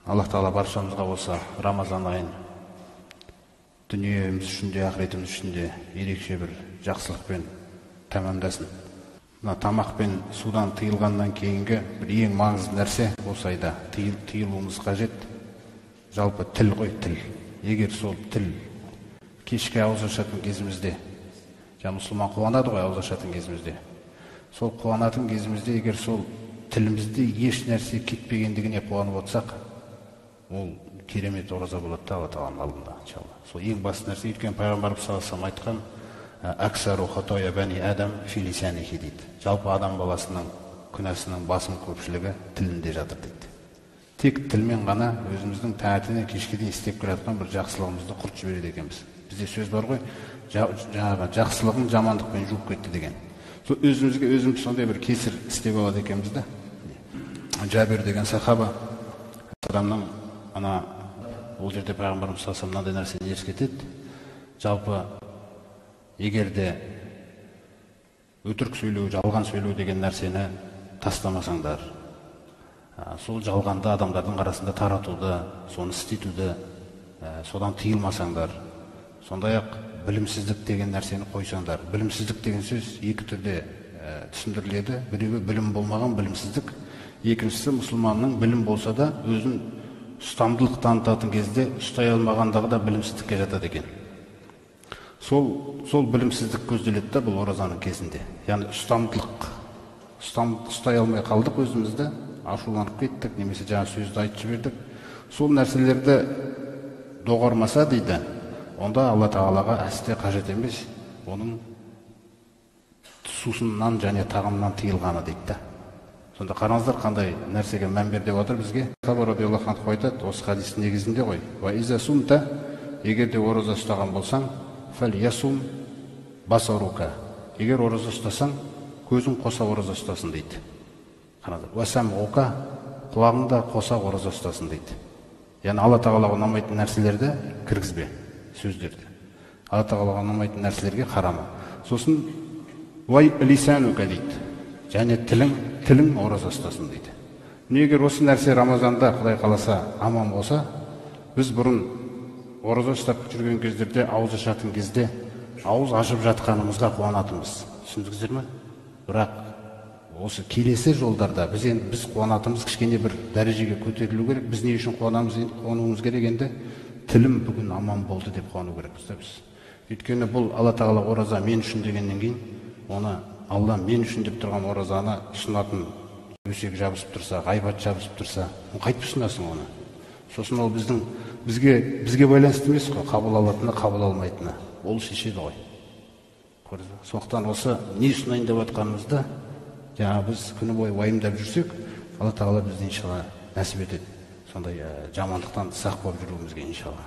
Аллах тағала баршамызға осы Рамазан айын дүниеміз үшін де, ақыретіміз үшін де ерекше бір жақсылықпен тәмамдасын. Мына тамақ пен судан тыйылғаннан кейінгі бір ең маңызды нәрсе осы айда тыйылуымыз қажет. Жалпы тіл ғой, тіл. Егер сол тіл кешкі ауыз ашатын кезімізде, жаңа мұсылман қуанады ғой ауыз ашатын кезімізде, сол қуанатын кезімізде егер сол тілімізде еш нәрсе кетпегендігіне қуанып отырсақ, ол керемет ораза болады да Алла тағаланың алдында, иншалла. Сол ең басты нәрсе, өйткені пайғамбарымыз саллаллаху алейхи айтқан аксару хатоя бани адам фи лисанихи дейді. Жалпы адам баласының күнәсінің басым көпшілігі тілінде жатыр дейді. Тек тілмен ғана өзіміздің таңертеңнен кешке дейін істеп келе жатқан бір жақсылығымызды құрт жібереді екенбіз. Бізде сөз бар ғой, жаңағы жақсылығын жамандықпен жуып кетті деген. Сол өзімізге өзіміз сондай бір кесір істеп алады екенбіз да. Жабир деген сахаба адамның ана ол жерде пайғамбарымыз саллаллаху алейхи мынандай нәрсені ескертеді. Жалпы егер де өтірік сөйлеу, жалған сөйлеу деген нәрсені тастамасаңдар, сол жалғанды адамдардың арасында таратуды, соны істетуді, содан тыйылмасаңдар, сондай-ақ білімсіздік деген нәрсені қойсаңдар. Білімсіздік деген сөз екі түрде түсіндіріледі. Біреуі білім болмаған білімсіздік, екіншісі мұсылманның білім болса да өзін ұстамдылық танытатын кезде ұстай алмағандығы да білімсіздікке жатады екен. Сол білімсіздік көзделеді да бұл оразаның кезінде. Яғни ұстамдылық, ұстай алмай қалдық өзімізді, ашуланып кеттік, немесе жаңа сөзді айтып жібердік. Сол нәрселерді доғармаса дейді, онда Алла тағалаға әсте қажет емес, оның сусыннан және тағамнан тыйылғаны дейді да. Сонда қараңыздар, қандай нәрсеге мән бер деп отыр бізге. Сахаба радиаллаху анху айтады, осы хадистің негізінде ғой. Уа иза сумта, егер де ораза ұстаған болсаң, фәл ясум басарука. Егер ораза ұстасаң, көзің қоса ораза ұстасын дейді. Қараңыздар, уа самғука, құлағың да қоса ораза ұстасын дейді. Яғни Алла тағалаға ұнамайтын нәрселерді кіргізбе, сөздерді. Алла тағалаға ұнамайтын нәрселерге қарама. Сосын уай лисанука дейді. Және тілің ораза ұстасын дейді. Егер осы нәрсе Рамазанда Құдай қаласа аман болса, біз бұрын ораза ұстап жүрген кездерде, ауыз ашатын кезде ауыз ашып жатқанымызға қуанатынбыз. Түсіндіңіздер ме? Бірақ осы келесі жолдарда біз енді біз қуанатынымыз кішкене бір дәрежеге көтерілу керек. Біз не үшін қуанамыз, енді қуануымыз керек енді тілім бүгін аман болды деп қуану керекпіз да біз. Өйткені бұл Алла тағала ораза мен үшін дегеннен кейін, оны Алла мен үшін деп тұрған оразаны ұсынатын өсек жабысып тұрса, ғайбат жабысып тұрса, қайтып ұсынасың оны? Сосын ол біздің бізге байланысты емес қой, қабыл алатыны, қабыл алмайтыны. Ол шешеді ғой. Көрдіңіз бе? Сондықтан осы не ұсынайын деп жатқанымызды жаңа біз күні бойы уайымдап жүрсек, Алла тағала бізді иншалла нәсіп етеді. Сондай жамандықтан сақ болып жүруімізге иншалла.